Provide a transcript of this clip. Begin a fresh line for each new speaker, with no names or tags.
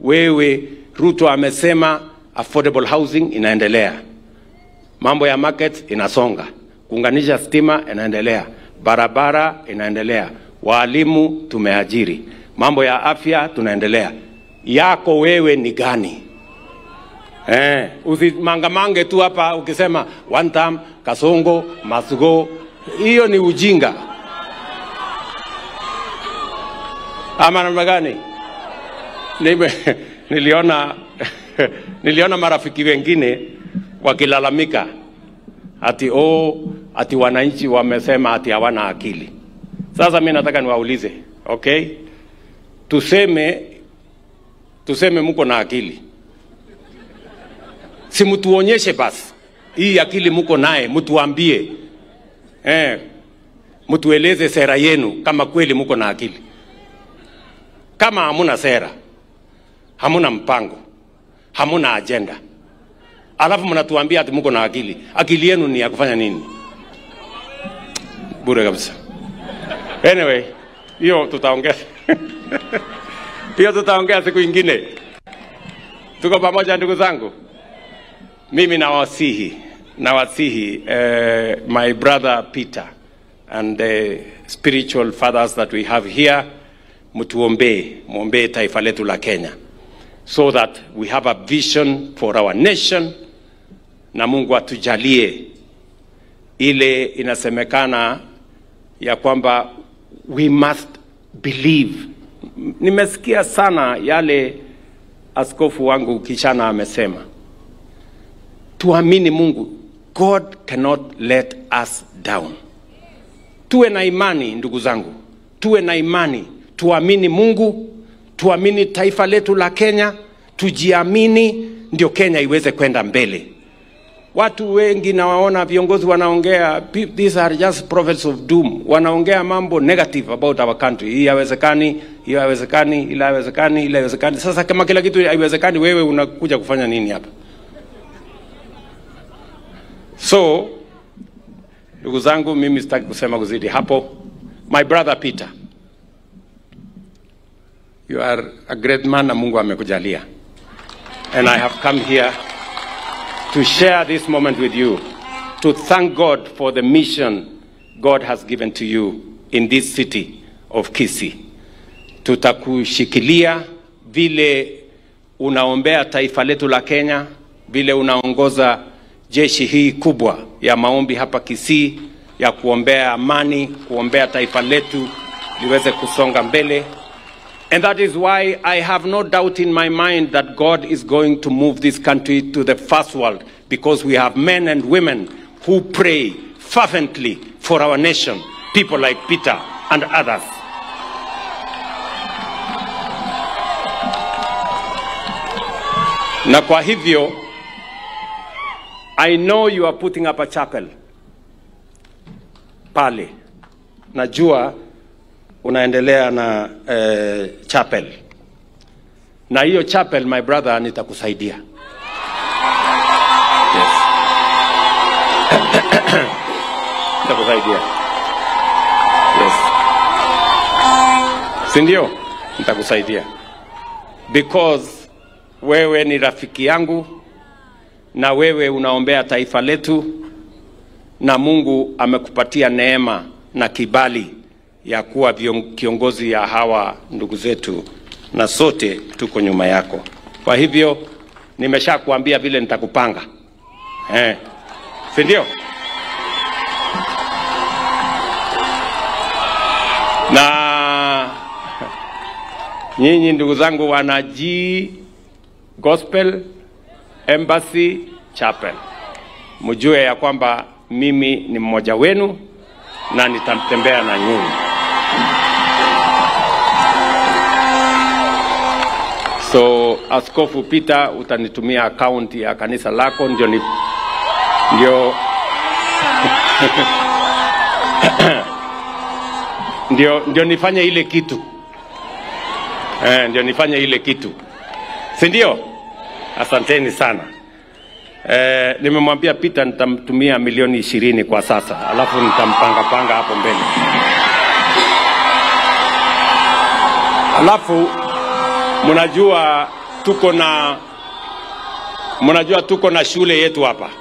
Wewe Ruto amesema affordable housing inaendelea, mambo ya market inasonga, kuunganisha stima inaendelea, barabara inaendelea, walimu tumeajiri, mambo ya afya tunaendelea. Yako wewe ni gani? Usimangamange tu hapa ukisema one time, Kasongo, must go. Hiyo ni ujinga. Ama namna gani? Niliona marafiki wengine wakilalamika ati ati wananchi wamesema ati hawana akili. Sasa mimi nataka niwaulize, okay? Tuseme mko na akili. Si mtuonyeshe basi hii akili mko naye, mtuambie. Mtueleze sera yenu kama kweli mko na akili. Kama hamuna sera, hamuna mpango, hamuna agenda, alafu mnatuambia ati mko na akili. Akili yenu ni ya kufanya nini? Bure kabisa. Anyway, hiyo tutaongea. Hiyo tutaongea siku nyingine. Tuko pamoja ndugu zangu. Mimi nawasihi my brother Peter and the spiritual fathers that we have here, mtuombe, muombe taifa letu la Kenya, so that we have a vision for our nation, na Mungu atujalie ile inasemekana ya kwamba we must believe. Nimesikia sana yale askofu wangu Kichana amesema. Tuamini Mungu. God cannot let us down. Tuwe na imani ndugu zangu. Tuwe na imani. Tuamini Mungu, tuamini taifa letu la Kenya, tujiamini ndio Kenya iweze kwenda mbele. Watu wengi nawaona viongozi wanaongea, these are just prophets of doom. Wanaongea mambo negative about our country. Hii haiwezekani, hii haiwezekani, ile haiwezekani, ile haiwezekani. Sasa kama kila kitu haiwezekani, wewe unakuja kufanya nini hapa? So, ndugu zangu, mimi sitaki kusema kuzidi hapo. My brother Peter, you are a great man na Mungu amekujalia. And I have come here to share this moment with you, to thank God for the mission God has given to you in this city of Kisii. Tutakushikilia vile unaombea taifa letu la Kenya, vile unaongoza jeshi hii kubwa ya maombi hapa Kisii, ya kuombea amani, kuombea taifa letu liweze kusonga mbele. And that is why I have no doubt in my mind that God is going to move this country to the first world, because we have men and women who pray fervently for our nation, people like Peter and others. Na kwa hivyo, I know you are putting up a chapel pale. Najua unaendelea na chapel. Na hiyo chapel, my brother, nitakusaidia. Yes. Nitakusaidia. Yes. Si ndio? Nitakusaidia. Because wewe ni rafiki yangu na wewe unaombea taifa letu, na Mungu amekupatia neema na kibali ya kuwa kiongozi ya hawa ndugu zetu, na sote tuko nyuma yako. Kwa hivyo nimeshakuambia vile nitakupanga. Si ndio? Na nyinyi ndugu zangu wana G Gospel Embassy Chapel, mjue ya kwamba mimi ni mmoja wenu na nitatembea na nyinyi. So Askofu Peter, utanitumia account ya kanisa lako ndio ndio nifanye ile kitu. Ndio nifanye ile kitu. Si ndio? Asanteni sana. Nimemwambia Peter nitamtumia milioni 20 kwa sasa, alafu nitampanga panga hapo mbele. Alafu mnajua Tuko na, mnajua tuko na shule yetu hapa.